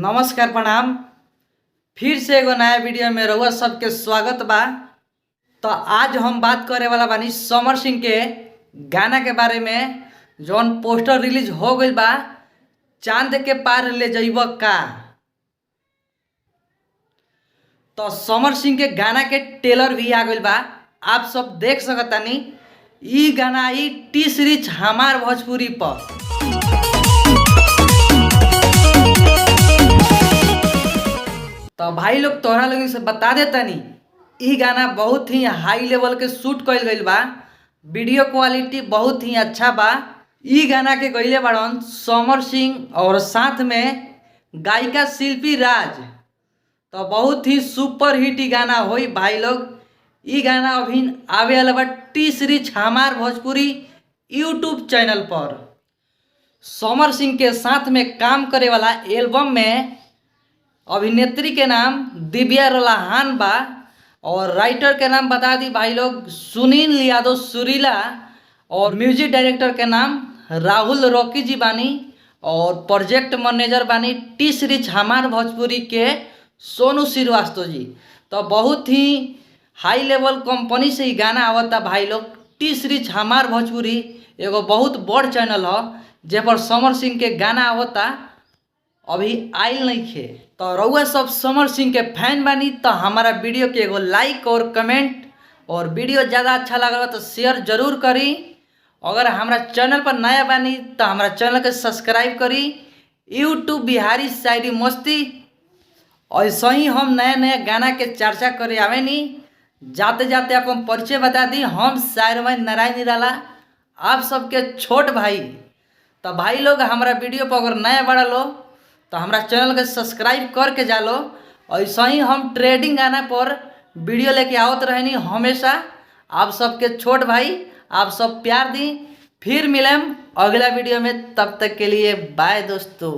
नमस्कार, प्रणाम। फिर से एगो नया वीडियो में रउआ सबके स्वागत बा। तो आज हम बात करे वाला बानी समर सिंह के गाना के बारे में, जौन पोस्टर रिलीज हो गइल बा, चांद के पार ले जइब का। तो समर सिंह के गाना के ट्रेलर भी आ गइल बा, आप सब देख सकतानी। ई गाना आई टी सीरीज हमार भोजपुरी पर। तो भाई लोग, तोहरा लोगन से बता देतानी, ई गाना बहुत ही हाई लेवल के शूट कइल गइल बा। वीडियो क्वालिटी बहुत ही अच्छा बा। ई गाना के गइले बाड़न समर सिंह और साथ में गायिका शिल्पी राज। तो बहुत ही सुपर हिट ई गाना होई भाई लोग। ई गाना अभी आवे वाला बा टी सीरीज हमार भोजपुरी यूट्यूब चैनल पर। समर सिंह के साथ में काम करे वाला एल्बम में अभिनेत्री के नाम दिव्या रलाहान बा और राइटर के नाम बता दी भाई लोग, सुनील यादव सुरीला और म्यूजिक डायरेक्टर के नाम राहुल रॉकी जी बानी और प्रोजेक्ट मैनेजर बानी टी सीरीज हमार भोजपुरी के सोनू श्रीवास्तव जी। तो बहुत ही हाई लेवल कंपनी से ही गाना आवता भाई लोग। टी सीरीज हमार भोजपुरी एगो बहुत बड़ चैनल ह, जे पर समर सिंह के गाना आवता, अभी आइल नहीं खे। तो रउआ सब समर सिंह के फैन बानी तो हमारा वीडियो के एगो लाइक और कमेंट और वीडियो ज़्यादा अच्छा लगल तो शेयर जरूर करी। अगर हमारा चैनल पर नया बानी तो हमारा चैनल के सब्सक्राइब करी। यूट्यूब बिहारी शायरी मस्ती, ऐसे ही हम नया नया गाना के चर्चा करे आवेनी। जाते जाते अपन परिचय बता दी, हम शायर भाई नारायण निराला, आप सबके छोट भाई। तो भाई लोग, हमारा वीडियो पर अगर नया बढ़ा लो तो हमारा चैनल के सब्सक्राइब करके जा लो। ऐसे ही हम ट्रेंडिंग गाना पर वीडियो लेके आवत रहनी हमेशा। आप सबके छोट भाई, आप सब प्यार दी। फिर मिलेम अगला वीडियो में, तब तक के लिए बाय दोस्तों।